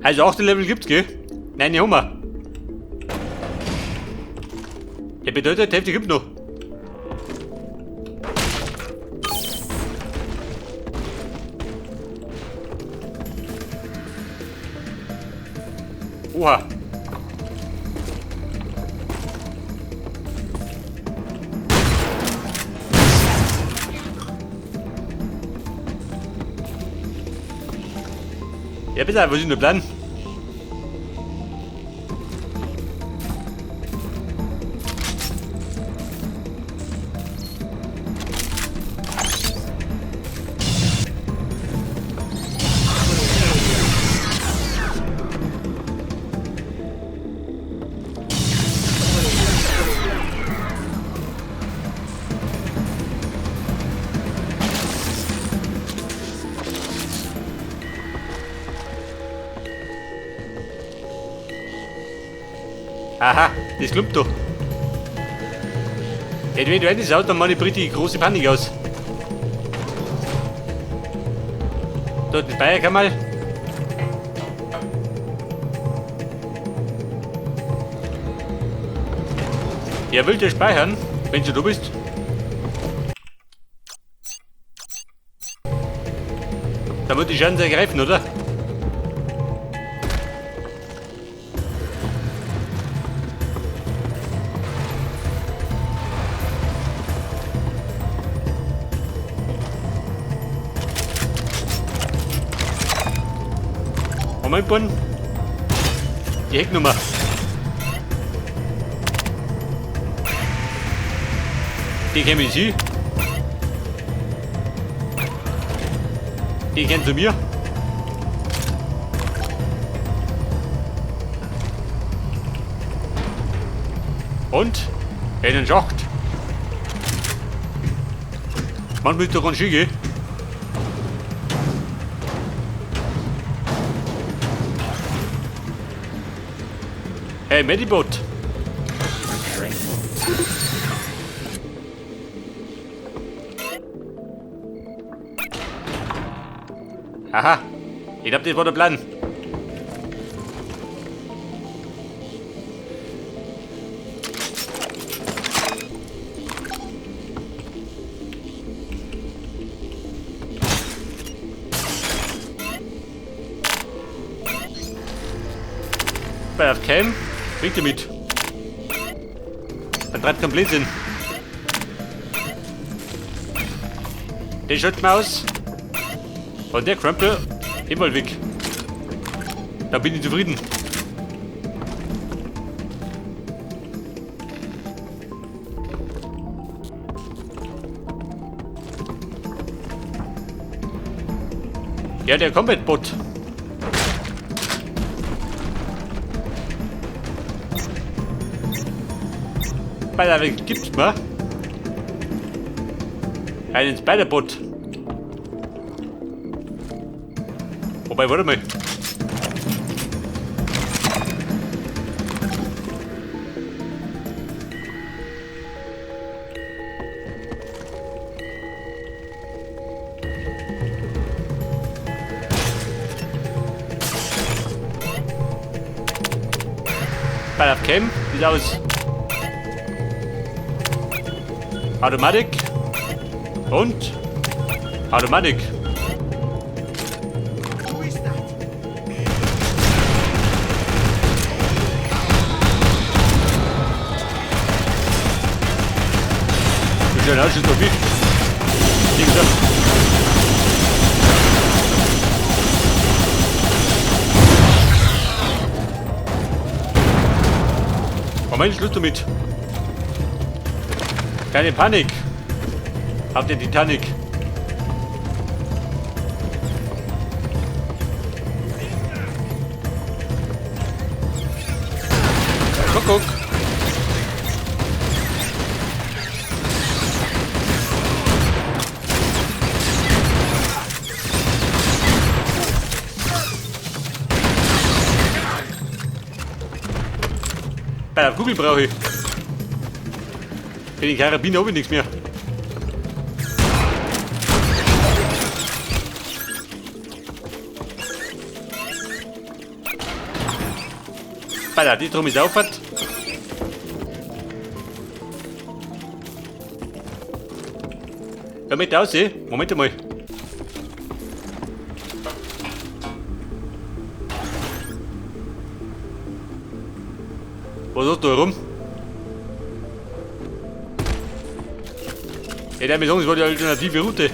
Also 8 Level gibt's, gell? Nein, haben wir. Der bedeutet, die Hälfte gibt noch. Oha. Ja, bitte, wo ist denn der Plan? Aha, das klappt doch. Ja, wenn du eines haut, dann mache ich richtig große Panik aus. Dort den Speicherkammer. Ja, will dir speichern, wenn du da bist. Da wird die Chance ergreifen, oder? Moment, Bonn. Die Hecknummer. Die käme Sie. Die kennen zu mir. Und in den Schacht. Man will doch ganz schön gehen. Hey, Medibot. Aha, ich glaub, das war der Plan. Bei auf Cam, bringt ihr mit. Dann treibt kein Blödsinn. Den schalten wir aus. Und der Krempel, immer weg. Da bin ich zufrieden. Ja, der Combat Bot. Bei gibt's mir einen Spider-Bot. Wobei, warte mal. Bei der Cam sieht aus. Automatik und Automatik. Wie schön aussieht doch wie. Wie gesagt. Moment, Schluss damit. Keine Panik. Auf der Titanic. Kuckuck. Bei der Kugel brauche ich. Für den Karabiner habe ich nichts mehr. Balla, die drum ist aufwärts. Damit aussehen. Moment einmal. Was ist da rum? Ja, der mir sagen, es war die alternative Route.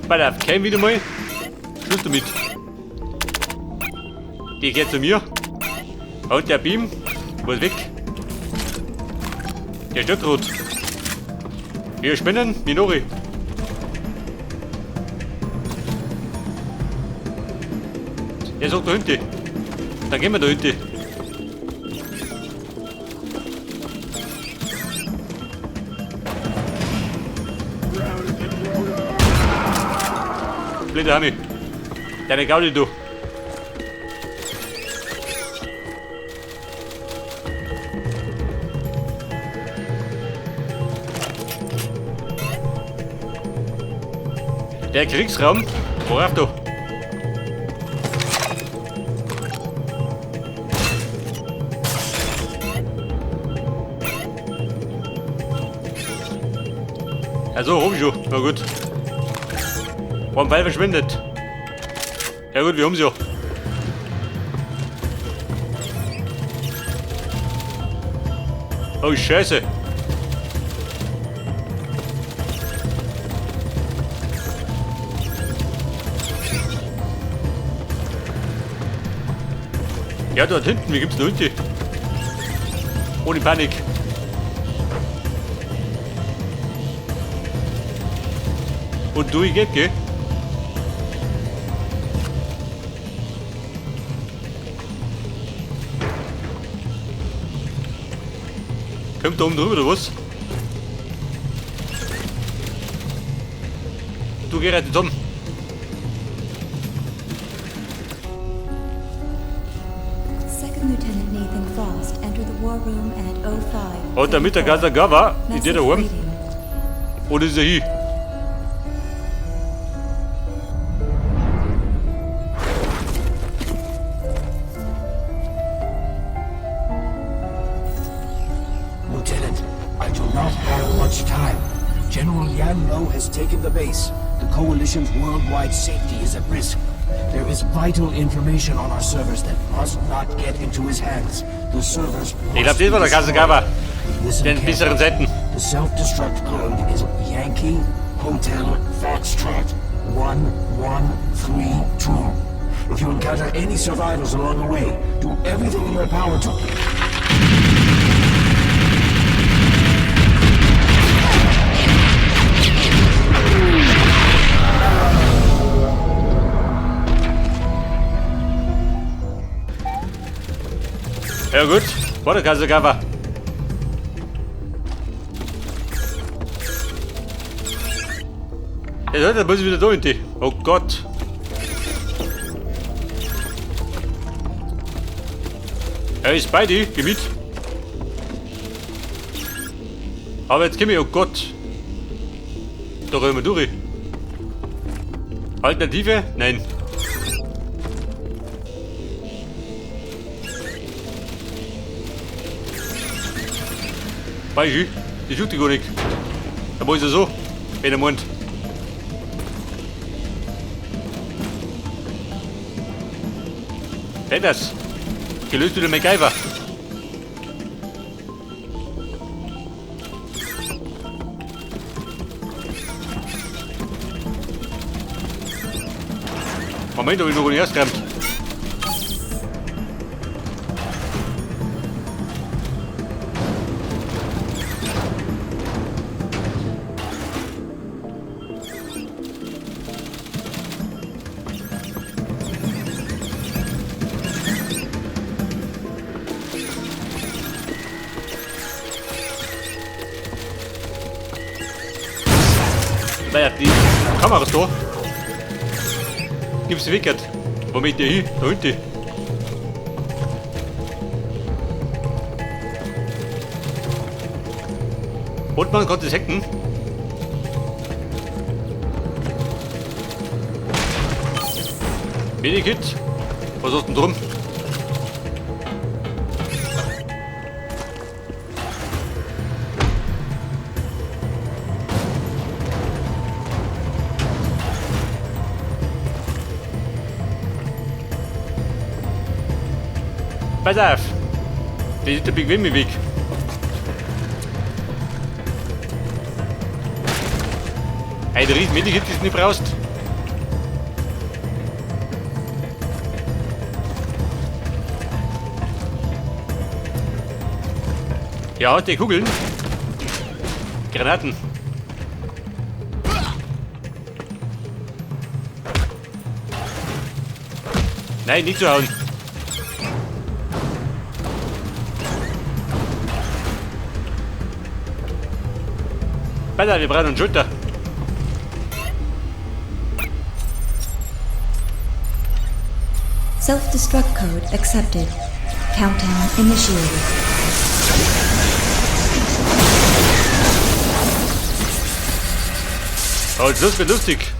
Bei kein wieder mal. Schluss damit. Die geht zu mir. Und der Beam muss weg. Der Stöckrot. Wir spinnen, Minori. Der sagt da hinten. Dann gehen wir da hinten. Blöde Hami. Deine Gaudi, du. Der Kriegsraum? Worauf du? Also, oben schon. Na gut. Warum Pfeil verschwindet? Ja gut, wir haben sie ja. Oh Scheiße. Ja, dort hinten, wie gibt's denn unten? Ohne Panik. Und durch geht, gell? Kommt da oben drüber, oder was? Du geh rein zusammen. Second Lieutenant Nathan Frost entered the war room at 05. Hat der Mitarbeiter Gava, ist der daheim? Oder ist er hier? Lieutenant, I do not have much time. General Yan Lo has taken the base. The Coalition's worldwide safety is at risk. There is vital information on our servers that must not get into his hands. The servers Ich must glaub, das war be der Kasagawa. destroyed. Listen Den besseren carefully. Seiten. The self-destruct code is Yankee Hotel Foxtrot 1132. If you encounter any survivors along the way, do everything in your power to... Ja gut, war der Kasagawa. Ja, da muss ich wieder da hinten. Oh Gott. Er ist bei dir, geh mit. Aber jetzt komm ich, oh Gott. Da rennen wir durch. Alternative? Nein. Weiß ich, die tut die gar nicht. Da muss ich so, wenn er meint. Wer das? Gelöst wieder MacGyver. Moment, ob ich noch nicht erst gerammt. Naja, die Kamera ist da. Gib's weg. Wo möchte ich hin? Da hinten. Und man konnte es hacken. Medikit. Was ist denn drum? Pass auf! Das ist der bequeme Weg. Ein riesen Medikit, das du nicht brauchst. Ja, die Kugeln. Granaten. Nein, nicht zu hauen. Pass auf, wir brauchen einen Schulter. Self-destruct code accepted. Countdown initiated. Oh, jetzt wird lustig.